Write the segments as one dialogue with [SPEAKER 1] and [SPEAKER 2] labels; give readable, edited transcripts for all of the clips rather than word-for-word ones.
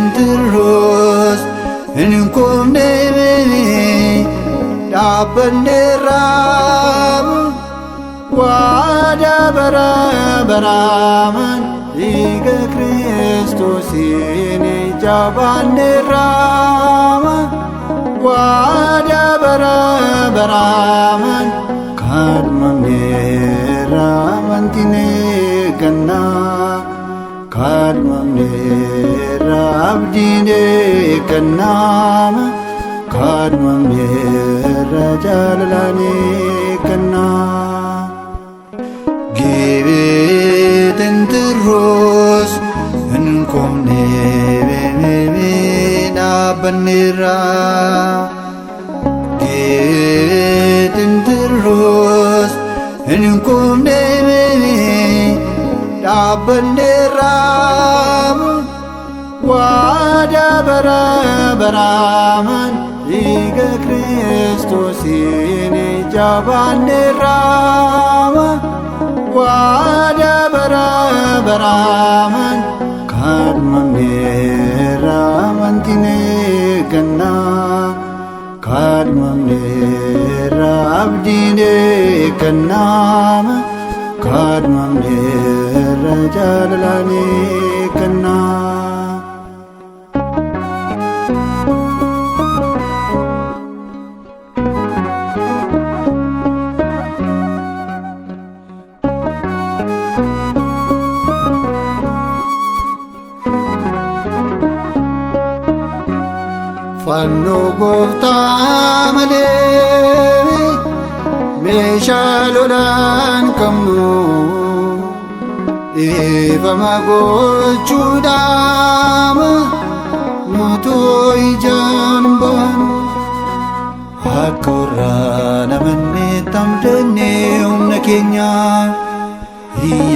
[SPEAKER 1] Geetintirroos hin kumne dhaabbanneerra waadaa bara baraan dhiiga Kiristoosiin jabaanneerra waadaa bara baraan kaadhimamneerra amantiin eeggannaa kaadhimamneerra abdiin eeggannaa kaadhimamneerra jaalalaan eeggannaa. Geetintirroos hin kumne dhaabbanneerra. Geetintirroos hin kumne dhaabbanneerra. Waadaa bara baraan dhiiga Kiristoosiin jabaanneerra. Waadaa bara baraan kaadhimamneerra amantiin eeggannaa kaadhimamneerra abdiin eeggannaa kaadhimamneerra jaalalaan eeggannaa. Fannoo gooftaa malee meeshaa lolaan qabnu dhiifama gochuudhaan nutu ijaan baanu. Akka warra namannee tamdannee humna keenya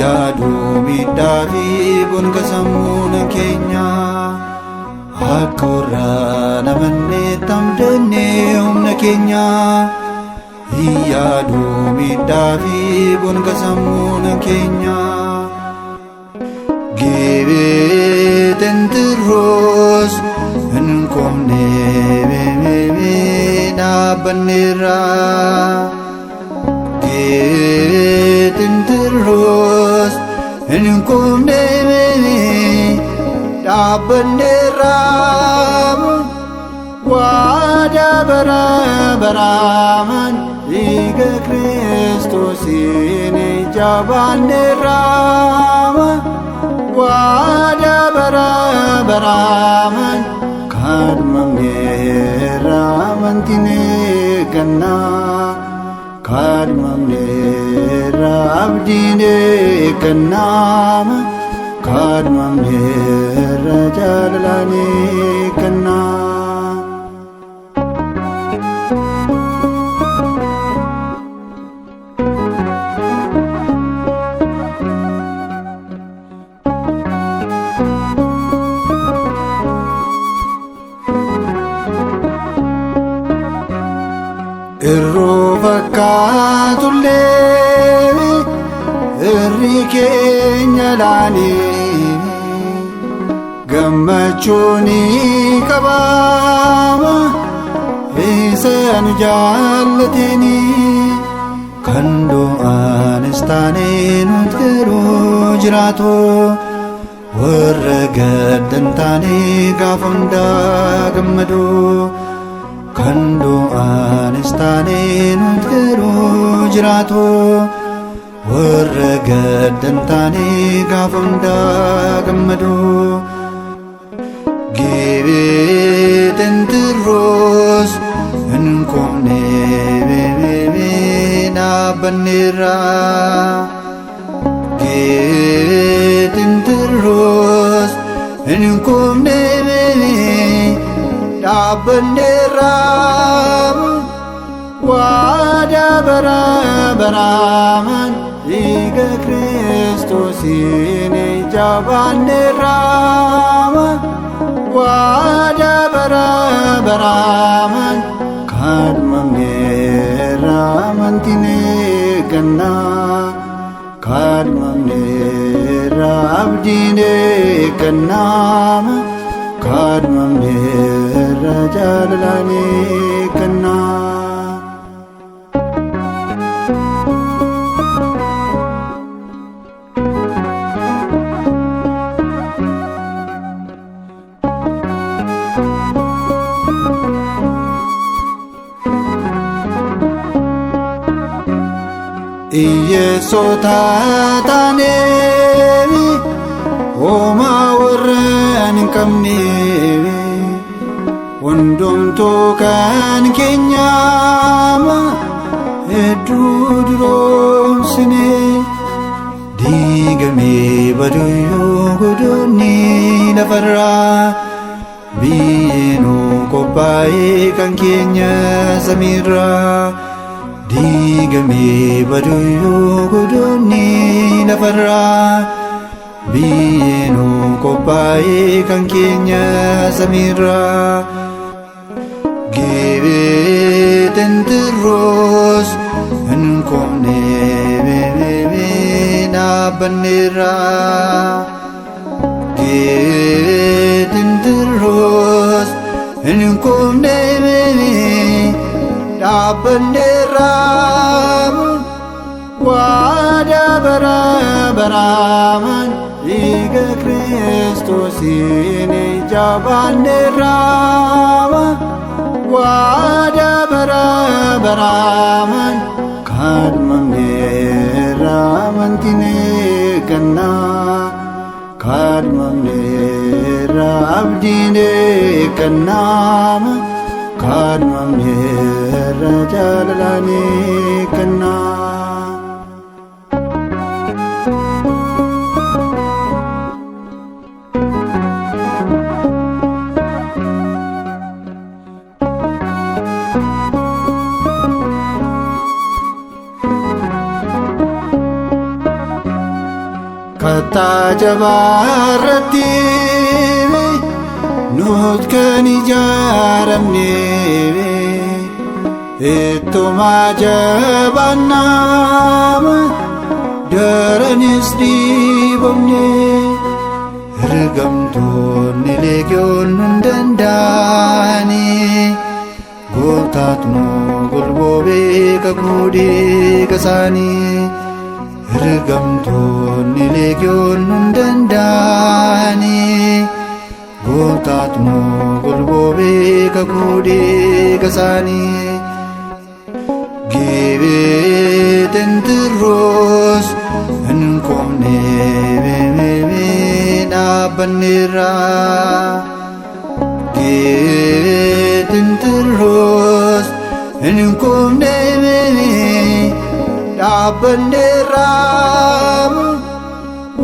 [SPEAKER 1] yaaduu miidhaa fi bonga sammuu keenya. Akka warra namannee tamdannee humna keenya yaaduu miidhaa fi bonga sammuu keenya. Geetintirroos hin kumne dhaabbanneerra. Geetintirroos hin kumne dhaabbanneerra. Waadaa bara baraan dhiiga Kiristoosiin jabaanneerra. Waadaa bara baraan kaadhimamneerra amantiin eeggannaa kaadhimamneerra abdiin eeggannaa kaadhimamneerra jaalalaan eeggannaa. Irruu fakkaatullee irri keenya laanii gammachuun qabaama isa nu jaallateenii kan du'aanis taanee nuti garuu jiraatu warra gaddan taanee gaafa hundaa gammadu. Kan du'aanis taanee nuti garuu jiraatu warra gaddan taanee gaafa hundaa gammadu. Geetintirroos hin kumne dhaabbanneerra. Geetintirroos hin kumne dhaabbanneerra. Waadaa bara baraan dhiiga Kiristoosiin jabaanneerra. Waadaa bara baraan kaadhimamneerra amantiin eeggannaa kaadhimamneerra. abdiin eeggannaama kaadhimamneerra jaalalaan eeggannaa. Iyyeessota taaneefi homaa warreen hin qabneefi hundumtuu kan keenyaama hedduu duroomsine diigamee baduyyuu godoonni lafarraa biyyeenuu qophaa'ee kan keenya samiirraa. Diigamee baduyyuu godoonni lafarraa biyyeenuu qophaa'ee kan keenya samiirraa. Gibee tintirroos hin komne dhaabbanneerra. Gibee tintirroos hin komne dhaabbanneerra. Waadaa bara baraan dhiiga Kiristoosiin jabaanneerra. Waadaa bara baraan kaadhimamneerra amantiin eeggannaa. Kaadhimamneerra abdiin eeggannaa. Kaadhimamneerra jaalalaan eeggannaa. Kattaa jabaarratti nuti kan ijaaramne ittuma jabaannaa daranis dhiibamne ergamtoonni leegiyoon nun danda'ani gooftaatu nu golboobee kakuu dhiiga isaanii. Ergamtoonni leegiyoon nun danda'ani gooftaatu nu golboobee kakuu dhiiga isaanii. Gibee tintirroos hin komne dhaabbanneerra. Gibee tintirroos hin komne dhaabbanneerra.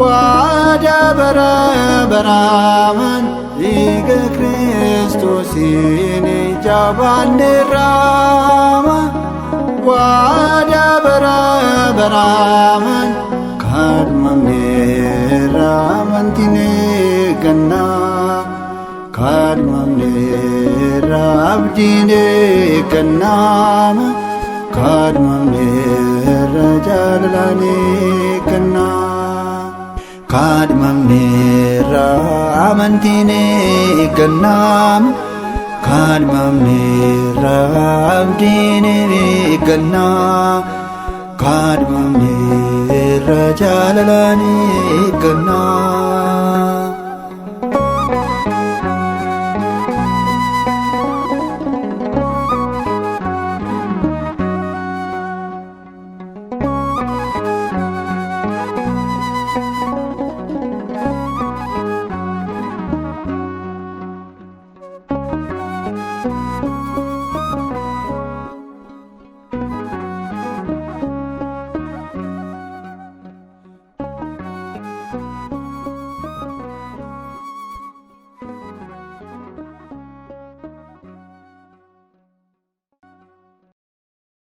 [SPEAKER 1] Waadaa bara baraan dhiiga Kiristoosiin jabaanneerra. Waadaa bara baraan kaadhimamneerra amantiin eeggannaa. Kaadhimamneerra abdiin eeggannaa. Kaadhimamneerra jaalalaan eeggannaa. Kaadhimamneerra amantiin eeggannaa. Kaadhimamneerra abdiin eeggannaa. Kaadhimamneerra jaalalaan eeggannaa.